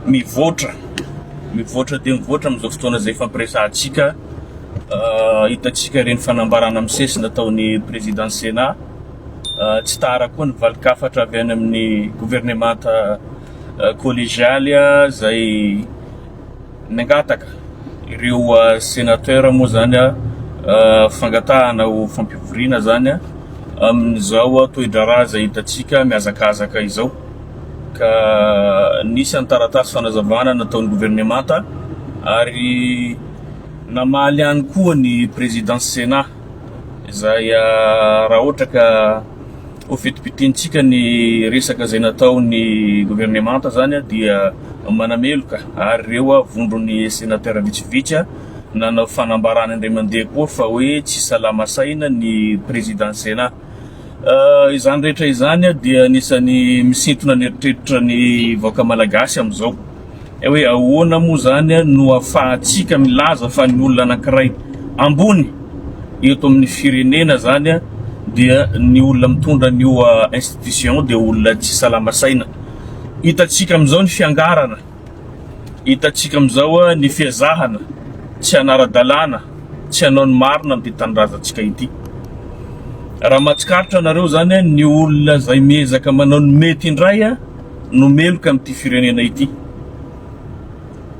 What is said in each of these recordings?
Mivoatra, mivoatra dia mivoatra amin'izao fotoana izay ifampiresahantsika. Hitantsika ireny fanambarana misesy nataon'ny président Sénat. Tsy tara koa ny valin-kafatra avy any amin'ny governemanta kollegialy izay nangataka ireo sénateur moa zany fangatahana ho fampivoriana zany amin'izao toe-draharaha izay hitantsika mihazakazaka izao. Ka nisy ny taratasy fanazavana nataon'ny governemanta ary namaly ihany koa ny président Sénat izay raha ohatra ka ho fitipitiantsika ny resaka izay nataon'ny governemanta zany dia manameloka ary ireo vondron'ny sénateur vitsivitsy nanao fanambarana indray mandeha koa fa hoe tsy salama saina ny président Sénat. Izany rehetra izany dia anisan'ny misintona ny eritreritra ny vahoaka malagasy amin'izao. Hoe ahoana moa izany no ahafahantsika milaza fa ny olona anankiray ambony eto amin'ny firenena izany dia ny olona mitondra an'io institution dia olona tsy salama saina. Hitantsika amin'izao ny fiangarana. Hitantsika amin'izao ny fiezahana tsy hanara-dalàna, tsy hanao ny marina amin'ity tanindrazantsika ity. Raha mahatsikaritra nareo izany, ny olona izay miezaka manao ny mety indray no meloka amin'ity firenena ity.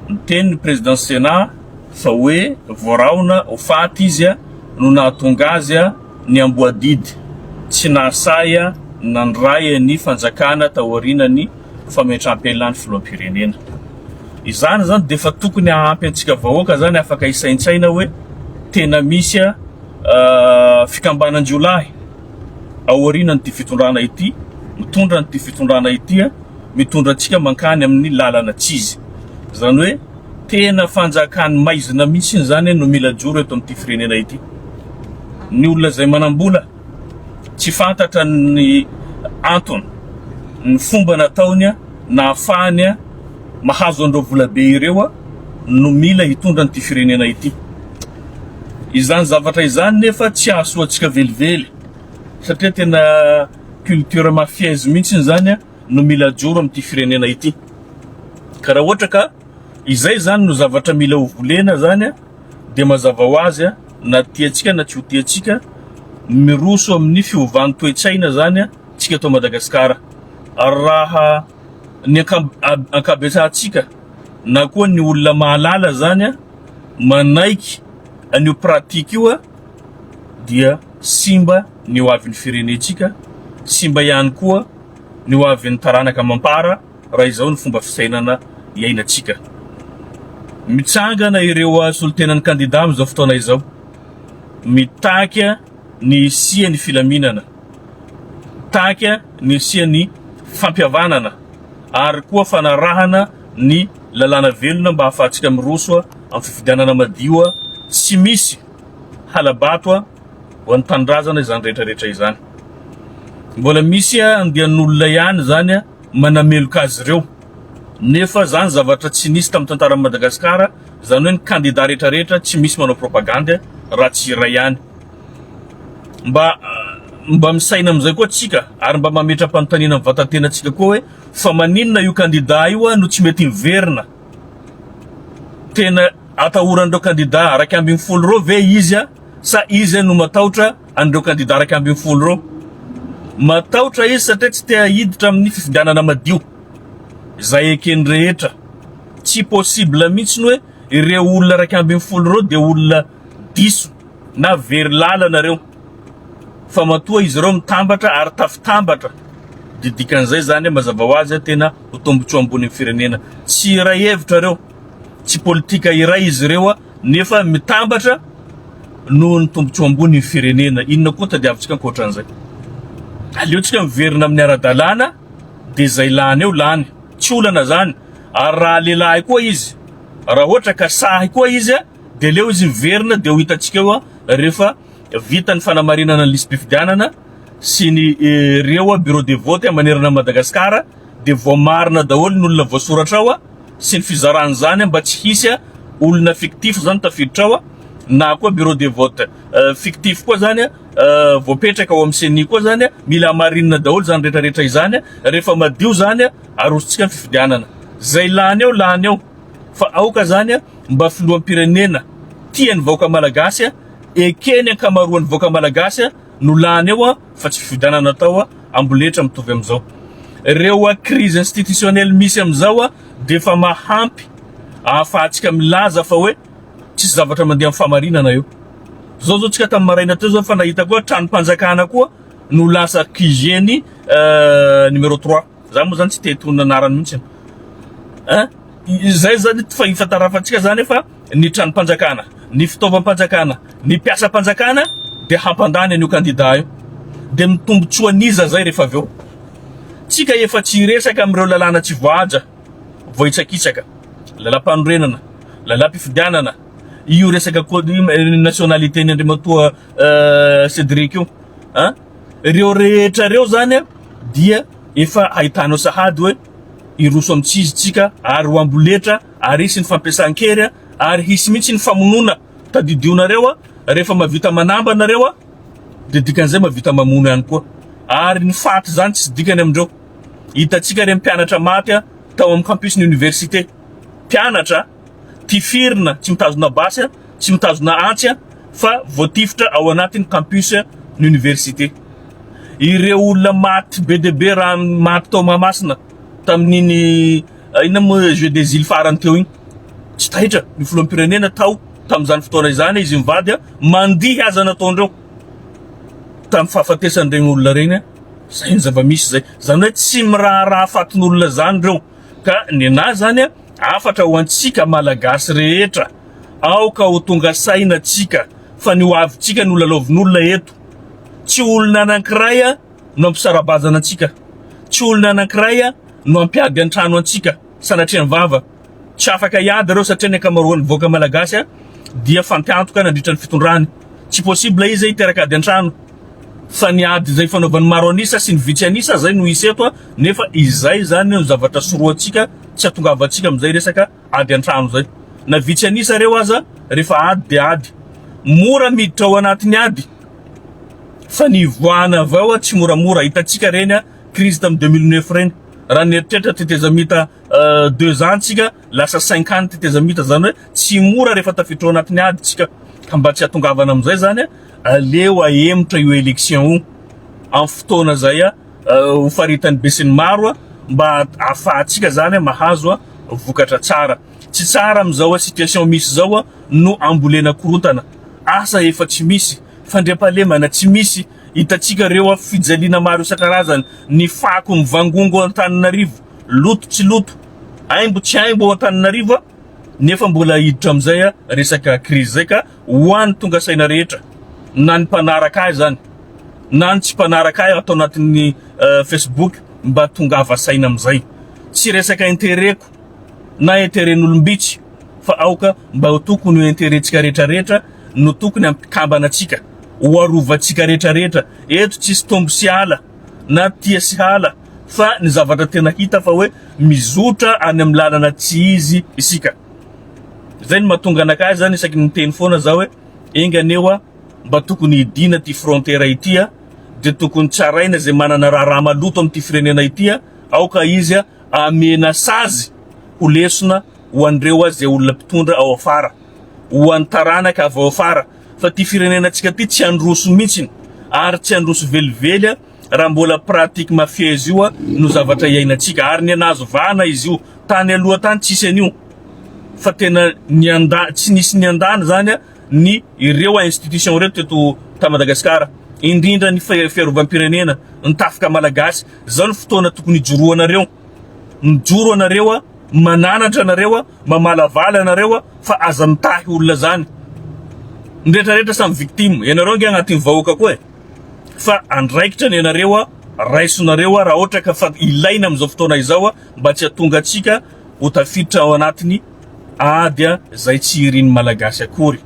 Niteny ny président Sénat fa hoe voarahona ho faty izy no nahatonga azy niamboadidy, tsy nahasahy nandray ny fanjakana taorian'ny fametraham-pialan'ny filoham-pirenena. Izany izany dia efa tokony hahampy antsika vahoaka izany afaka hisaintsaina hoe tena misy fikambanan-jiolahy ao aorianan'ity fitondrana ity, mitondra an'ity fitondrana ity, mitondra antsika mankany amin'ny lalana tsy izy. Izany hoe tena fanjakan'ny maizina mihitsy izany no mila ajoro eto amin'ity firenena ity. Ny olona izay manam-bola Tsy fantatra ny antony, ny fomba nataony nahafahany mahazo an'ireo volabe ireo no mila hitondra an'ity firenena ity. Izany zavatra izany nefa tsy hahasoa antsika velively satria tena culture mafieuse mihitsy izany no mila ajoro amin'ity firenena ity. Ka raha ohatra ka izay izany no zavatra mila ho volena izany dia mazava ho azy na tiantsika na tsy ho tiantsika, miroso amin'ny fiovan'ny toe-tsaina zany tsika eto Madagasikara. Ary raha ny ankabetsahantsika na koa ny olona mahalala zany manaiky an'io pratique io dia simba ny ho avin'ny firenentsika, simba ihany koa ny ho avin'ny taranaka amam-para. raha izao ny fomba fisainana iainantsika. Mitsangana ireo solontenan'ny kandida amin'izao fotoana izao, mitaky ny hisian'ny filaminana, mitaky ny hisian'ny fampihavanana ary koa fanarahana ny lalàna velona mba hahafahantsika miroso amin'ny fifidianana madio tsy misy hala-bato ho an'ny tanindrazana izany rehetra rehetra izany. Mbola misy andian'olona ihany izany manameloka azy ireo nefa zany zavatra tsy nisy tamin'ny tantaran'i Madagasikara, zany hoe ny kandida rehetra rehetra tsy misy manao propagandy raha tsy iray ihany. Mba mba misaina amin'izay koa tsika ary mba mametra-panontaniana amin'ny vatan-tenantsika koa hoe fa maninona io kandida io no tsy mety miverina? Tena atahoran'ireo kandida 11 ireo ve izy sa izy no matahotra an'ireo kandida 11 ireo? Matahotra izy satria tsy te hiditra amin'ny fifidianana madio izay eken'ny rehetra. Tsy possible mihitsy ny hoe ireo olona 11 ireo dia olona diso na very lalana ireo fa matoa izy ireo mitambatra ary tafitambatra dia dikan'izay izany mazava ho azy tena ho tombontsoa ambonin'ny firenena. Tsy iray hevitra ireo, tsy politika iray izy ireo nefa mitambatra noho ny tombontsoa ambony ny firenena. Inona koa tadiavintsika ankoatran'izay? Aleontsika miverina amin'ny ara-dalàna dia izay lany eo lany. Tsy olana izany. Ary raha lehilahy koa izy, raha ohatra ka sahy koa izy dia aleo izy miverina dia ho hitantsika eo rehefa vita ny fanamarinana ny lisi-pifidianana sy ny ireo bureau de vote manerana an'i Madagasikara dia voamarina daholo ny olona voasoratra ao sy ny fizaran'izany mba tsy hisy olona fictif zany tafiditra ao na koa bureau de vote fictif koa zany voapetraka ao amin'ny ceni koa zany mila hamarinina daholo zany rehetra rehetra izany rehefa madio zany arosontsika ny fifidianana. Zay lany eo lany eo fa aoka zany mba filoham-pirenena tia ny vahoaka malagasy, ekeny ankamaroan'ny vahoaka malagasy no lany eo fa tsy fifidianana atao amboletra mitovy amin'izao. Ireo crise institutionnelle misy amin'izao dia efa mahampy ahafahantsika milaza fa hoe tsisy zavatra mandeha amin'ny fahamarinana eo. Zao zao tsika tamin'ny maraina teo zao fa nahita koa tranom-panjakana koa no lasa QG-ny numéro 3. Za moa zany tsy te hitonona anarany mihitsy. Hein? Izay zany fa ifatarafantsika zany fa ny tranom-panjakana, ny fitaovam-panjakana, ny mpiasam-panjakana dia hampandany an'io kandida io. Dia mitombotsoan'iza zay rehefa avy eo? Tsika efa tsy hiresaka amin'ireo lalàna tsy voahaja, voahitsakitsaka, lalàm-panorenana, lalàm-pifidianana, io resaka code nationalité ny Andriamatoa Cédric io. Hein? Ireo rehetra ireo zany dia efa ahitanao sahady hoe hiroso amin'ny tsy izy tsika ary ho amboletra ary hisy ny fampiasan-kery ary hisy mihitsy ny famonoana. Tadidionareo rehefa mahavita manamba nareo dia dikan'izay mahavita mamono ihany koa. Ary ny faty zany tsisy dikany amindreo. Hitantsika ireny mpianatra maty tao amin'ny campus ny université. Mpianatra tifirina tsy mitazona basy, tsy mitazona antsy fa voatifitra ao anatin'ny campus ny université. Ireo olona maty be dia be raha maty tao Mahamasina tamin'iny inona moa jeux des îles farany teo iny. Tsy taitra ny filoham-pirenena tao tamin'izany fotoana izany izy mivady mandihy aza nataondreo tamin'ny fahafatesan'ireny olona ireny. Izay ny zava-misy izay. Izany hoe tsy miraharaha fatin'olona izany ireo. Ka nenahy zany hafatra ho antsika Malagasy rehetra, aoka ho tonga saina tsika fa ny ho avintsika no lalaovin'olona eto. Tsy olona anankiray no hampisarabazana antsika, tsy olona anankiray no hampiady an-trano antsika, sanatria ny vava. Tsy afaka hiady ireo satria ny ankamaroan'ny vahoaka Malagasy dia fantiantoka nandritra ny fitondrany. Tsy possible izy hiteraka ady an-trano. Fa ny ady izay ifanaovan'ny maro an'isa sy ny vitsy an'isa izay no hisy eto nefa izay izany no zavatra sorohantsika tsy hatongavantsika amin'izay resaka ady an-trano izay. Na vitsy an'isa ireo aza rehefa ady dia ady. Mora miditra ao anatin'ny ady fa ny hivoahana avy ao tsy moramora. Hitantsika ireny crise tamin'ny 2009 ireny. Raha nieritreritra tetezamita deux ans tsika lasa cinq ans ny tetezamita zany hoe tsy mora rehefa tafiditra ao anatin'ny ady tsika. Ka mba tsy hatongavana amin'izay zany aleo ahemotra io election io amin'ny fotoana zay ho faritan'ny besinimaro mba ahafahantsika zany mahazo vokatra tsara. Tsy tsara amin'izao situation misy zao no ambolena korontana. Asa efa tsy misy, fandriampahalemana tsy misy, hitantsika reo fijaliana maro isan-karazany, ny fako mivangongo ao Antananarivo, loto tsy loto, haimbo tsy haimbo ao Antananarivo nefa mbola hiditra amin'izay resaka crise zay ka ho an'ny tonga saina rehetra na ny mpanaraka ahy zany na ny tsy mpanaraka ahy ato anatin'ny Facebook mba tongava saina amin'izay. Tsy resaka intérêt-ko na intérêt-n'olom-bitsy fa aoka mba ho tokony ho intérêt-tsika rehetra rehetra no tokony hampikambana antsika, ho arovantsika rehetra rehetra. Eto tsisy tombo sy ala na tia sy hala fa ny zavatra tena hita fa hoe mizotra any amin'ny lalana tsy izy isika. Zay no mahatonga anakahy zany isaky ny miteny foana za hoe enga anie hoa mba tokony hidina ty frontière ity a, de tokony tsaraina zay manana raharaha maloto amin'ity firenena ity a, aoka izy amena sazy ho lesona ho an'ireo a zay olona mpitondra ao afara, ho an'ny taranaka avy ao afara fa ty firenenantsika ty tsy handroso mihitsiny ary tsy handroso velively a raha mbola pratique mafieuse io no zavatra iainantsika ary nianazo vahana izy io tany aloha tany tsisy an'io fa tena nianda tsy nisy niandany zany ny ireo institution ireo teto ta Madagasikara indrindra ny fiarovam-pirenena ny tafika malagasy zao ny fotoana tokony hijoroanareo mijoro anareo mananatra anareo mamalavala anareo fa aza mitahy olona zany ny rehetra rehetra samy victime ianareo ange agnatin'ny vahoaka koa e fa andraikitra ny anareo raisonareo raha ohatra ka fa ilaina amin'izao fotoana izao mba tsy hatonga antsika ho tafiditra ao anatin'ny ady izay tsy irin'ny Malagasy akory.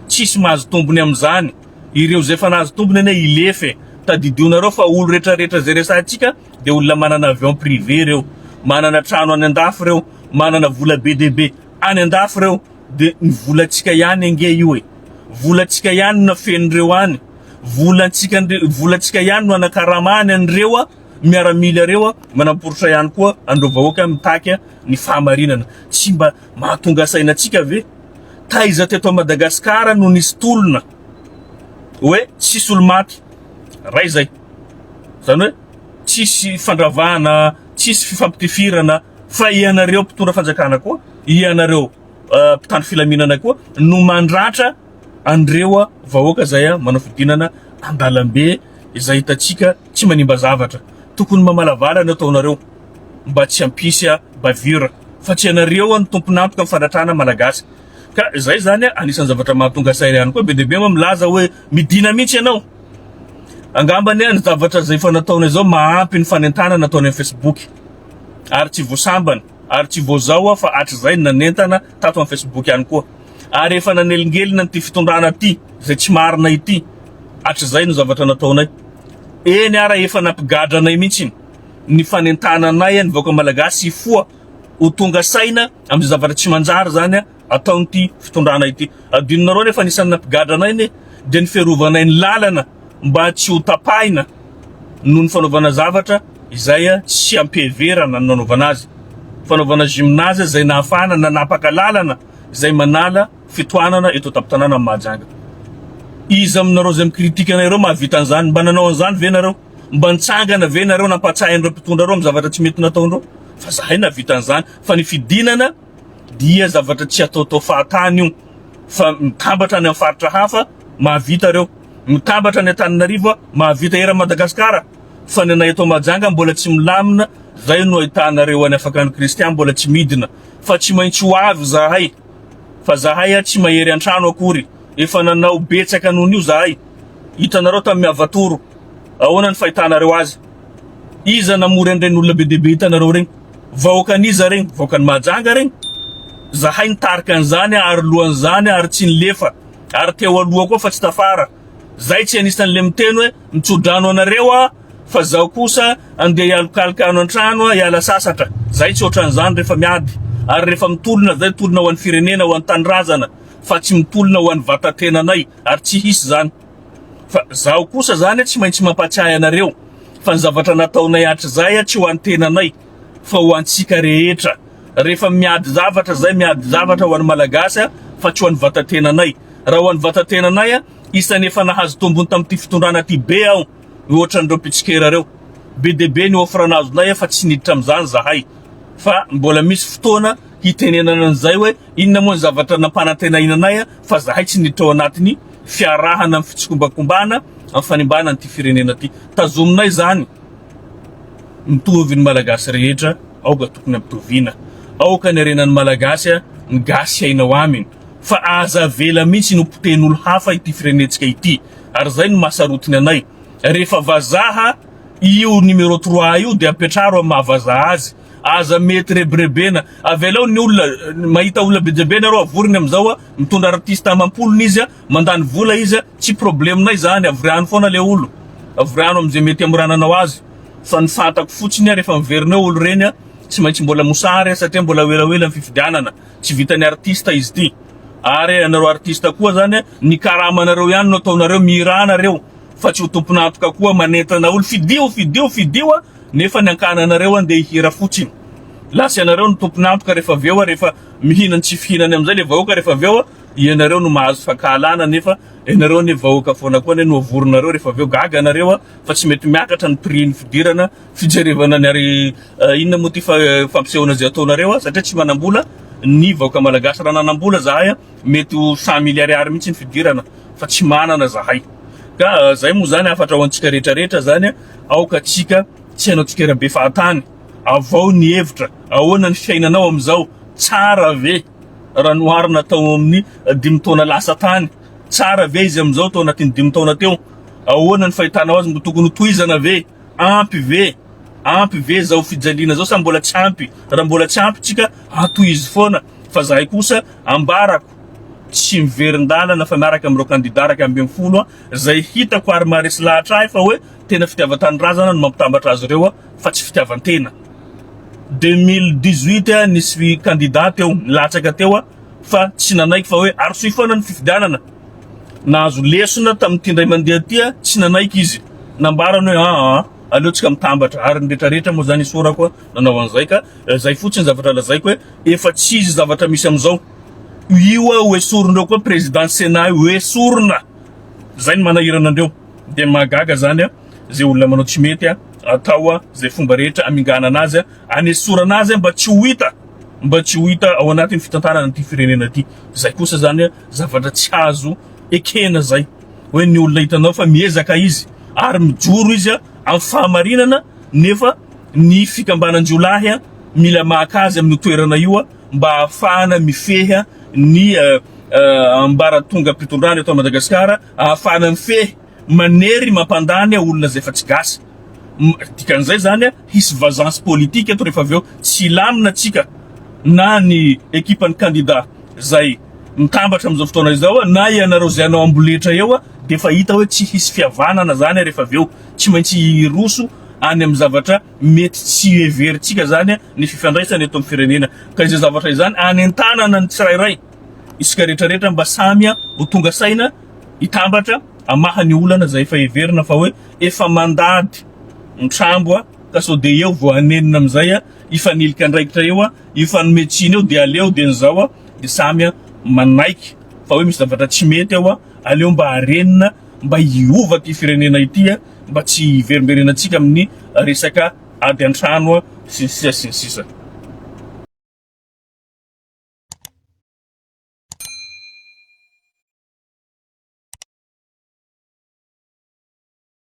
Tsisy mahazo tombony amin'izany. Ireo izay efa nahazo tombony anie hilefy e. Tadidionareo fa olo rehetra rehetra izay resahintsika dia olona manana avion privé ireo, manana trano any andafy ireo, manana vola be dia be any andafy ireo. Dia ny volantsika ihany ange io e. Volantsika ihany no nafenin'ireo any. Volantsika volantsika ihany no anakaramany an'ireo. miaramila ireo manamporitra ihany koa an'ireo vahoaka mitaky ny fahamarinana. Tsy mba mahatonga saina antsika ve? Taiza teto Madagasikara no nisy tolona hoe tsisy olo-maty? Ray zay. Zany hoe tsisy fandravana, tsisy fifampitifirana fa ianareo mpitondra fanjakana koa, ianareo mpitandro filaminana koa no mandratra an'ireo vahoaka izay manao fidinana an-dalambe izay hitantsika tsy manimba zavatra. Tokony mamalavala ny ataonareo mba tsy hampisy bavure fa tsy ianareo no tompon'antoka amin'ny fandratrana Malagasy. Ka izay izany anisan'ny zavatra mahatonga saina ihany koa. Be dia be moa milaza hoe midina mihitsy ianao. Angamba anie ny zavatra izay efa nataonay izao mahampy ny fanentanana ataonay amin'ny Facebook. Ary tsy vao sambany, ary tsy vao izao aho fa hatrizay nanentana tato amin'ny Facebook ihany koa. Ary efa nanelingelina an'ity fitondrana ity, izay tsy marina ity, hatrizay no zavatra nataonay. Eny ara efa nampigadra anay mihitsy ny fanentananay ny vahoaka malagasy hifoha ho tonga saina amin'izay zavatra tsy manjary izany ataon'ity fitondrana ity. Adinonareo nefa anisan'ny nampigadra anay anie dia ny fiarovanay ny lalana mba tsy ho tapahina noho ny fanaovana zavatra izay tsy ampiheverana ny nanaovana azy. Fanaovana gymnase izay nahafahana nanapaka lalana izay manala fitohanana eto an-tampon-tanàna Mahajanga. Iza aminareo izay mi-critique anay ireo mahavita an'izany? Mba nanao an'izany ve nareo? Mba nitsangana ve nareo nampahatsiahy an'ireo mpitondra ireo amin'ny zavatra tsy mety nataon'ireo? Fa zahay nahavita an'izany. Fa ny fidinana dia zavatra tsy ataotao fahatany io fa mitambatra any amin'ny faritra hafa mahavita ireo. Mitambatra any Antananarivo mahavita eran'i Madagasikara fa ny anay eto Mahajanga mbola tsy milamina, zay no ahitanareo any Afakandro Christian mbola tsy midina fa tsy maintsy ho avy zahay fa zahay tsy mahery an-trano akory, efa nanao betsaka noho io zahay, hitanareo tamin'ny Miavatoro ahoana ny fahitanareo azy, iza namory an'ireny olona be dia be hitanareo ireny, vahoakan'iza ireny, vahoakan'i Mahajanga ireny, zahay nitarika an'izany ary lohan'izany ary tsy nilefa ary teo aloha koa fa tsy tafara, zay tsy anisan'le miteny hoe mitsodrano anareo aho fa zaho kosa andeha hialokaloka ano an-trano hiala sasatra, zay tsy ohatran'izany rehefa miady ary rehefa mitolona zay tolona ho an'ny firenena ho an'ny tanindrazana fa tsy mitolona ho an'ny vatatenanay ary tsy hisy zany fa zaho kosa zany tsy maintsy mampatsiahy anareo fa ny zavatra nataonay hatrizay tsy ho an'ny tenanay fa ho antsika rehetra rehefa miady zavatra zay miady zavatra ho an'ny malagasy fa tsy ho an'ny vatatenanay raha ho an'ny vatatenanay isan'ny efa nahazo tombony tamin'ity fitondrana ty be aho mihoatra an'ireo mpitsikera ireo be dia be ny offre nazonay fa tsy niditra amin'izany zahay fa mbola misy fotoana hitenenana an'izay hoe inona moa ny zavatra nampanantenaina anay fa zahay tsy niditra ao anatin'ny fiarahana amin'ny fitsikombakombana amin'ny fanimbana an'ity firenena ity tazominay izany mitovy ny malagasy rehetra aoka tokony ampitoviana aoka ny harenan'ny malagasy ny gasy haina ao aminy fa aza avela mihitsy ny ho potehin'olo hafa ity firenentsika ity ary zay no mahasarotiny anay rehefa vazaha io numéro trois io dia apetraro amin'ny maha vazaha azy aza mety rebirebena avelao ny olona mahita olona be dia be nareo avoriny amizao a mitondra artiste amam-polony izy a mandany vola izy a tsy probleminay zany avoriano foana le olo avoriano amizay mety amorananao azy fa ny fantako fotsiny a rehefa miverina eo olo reny a tsy maintsy mbola mosary a satria mbola ho elaela ny fifidianana tsy vitan'ny artiste izy ity ary ianareo artiste koa zany ny karamanareo ihany no ataonareo mihirà nareo fa tsy ho tompon'antoka koa manentana olo fidio fidio fidio a nefa ny ankananareo andeha hihira fotsiny lasa ianareo no tompon'antoka rehefa avy eo rehefa mihinan tsy fihinany amizay le vahoaka rehefa avy eo ianareo no mahazo fankahalana nefa ianareo anie vahoaka foana koa anie no avorinareo rehefa avy eo gaga nareo a fa tsy mety miakatra ny prix ny fidirana fijerevana ny ary inona moa ty fampisehoana izay ataonareo a satria tsy manam-bola ny vahoaka malagasy raha nanam-bola zahay a mety ho cent mille ariary mihitsy ny fidirana fa tsy manana zahay ka zay moa zany hafatra ho antsika rehetra rehetra zany a aoka tsika tsy hanao tsikera be fahatany avao ny hevitra ahoana ny fiainanao amin'izao tsara ve raha noharina tao amin'ny dimy taona lasa tany tsara ve izy amin'izao tao anatin'ny dimy taona teo ahoana ny fahitanao azy mbo tokony ho tohizana ve Ampy ve? Ampy ve zao fijaliana zao sa mbola tsy ampy? Raha mbola tsy ampy tsika atohizo foana fa zahay kosa ambarako tsy miverin-dalana fa miaraka amin'ireo kandida 11 zay hitako ary maharesy lahatra ahy fa hoe tena fitiavan-tanindrazana no mampitambatra azy ireo fa tsy fitiavan-tena. 2018 nisy kandida teo nilatsaka teo fa tsy nanaiky fa hoe arosoy foana ny fifidianana. Nahazo lesona tamin'ity indray mandeha ity tsy nanaiky izy. Nambarany hoe aa. Aleo tsika mitambatra ary ny rehetra rehetra moa zany isaorako nanao an'izay ka zay fotsiny zavatra lazaiko hoe efa tsy izy zavatra misy amizao. Io ho esorindreo koa président sénat io esorina. Zay no manahirana andreo. Dia mahagaga zany a zay olona manao tsy mety a atao a zay fomba rehetra aminganana azy a anesorana azy mba tsy ho hita mba tsy ho hita ao anatin'ny fitantanana ity firenena ity. Zay kosa zany a zavatra tsy azo ekena zay. Hoe ny olona hitanao fa miezaka izy ary mijoro izy a amin'ny fahamarinana nefa ny fikambanan-jiolahy a mila maka azy amin'io toerana io a mba ahafahana mifehy ny ambaratongam-pitondrana eto Madagasikara, ahafahana mifehy, manery, mampandany olona izay efa tsy gasy. Dikan'izay izany hisy vazance politique eto rehefa avy eo, tsy hilamina tsika na ny ekipan'ny kandida izay mitambatra amin'izao fotoana izao na ianareo izay hanao amboletra eo dia efa hita hoe tsy hisy fihavanana izany rehefa avy eo, tsy maintsy hiroso any amin'ny zavatra mety tsy heverintsika izany ny fifandraisana eto amin'ny firenena ka izay zavatra izany anentanana ny tsirairay isika rehetra rehetra mba samy ho tonga saina hitambatra hamaha ny olana izay efa heverina fa hoe efa mandady ny trambo ka sao dia eo vao hanenina amin'izay hifanilika andraikitra eo hifanome tsiny eo dia aleo dia ny zao dia samy manaiky fa hoe misy zavatra tsy mety ao aleo mba harenina mba hiova ity firenena ity mba tsy hiverimberenantsika amin'ny resaka ady an-trano sy ny sisa sy ny sisa.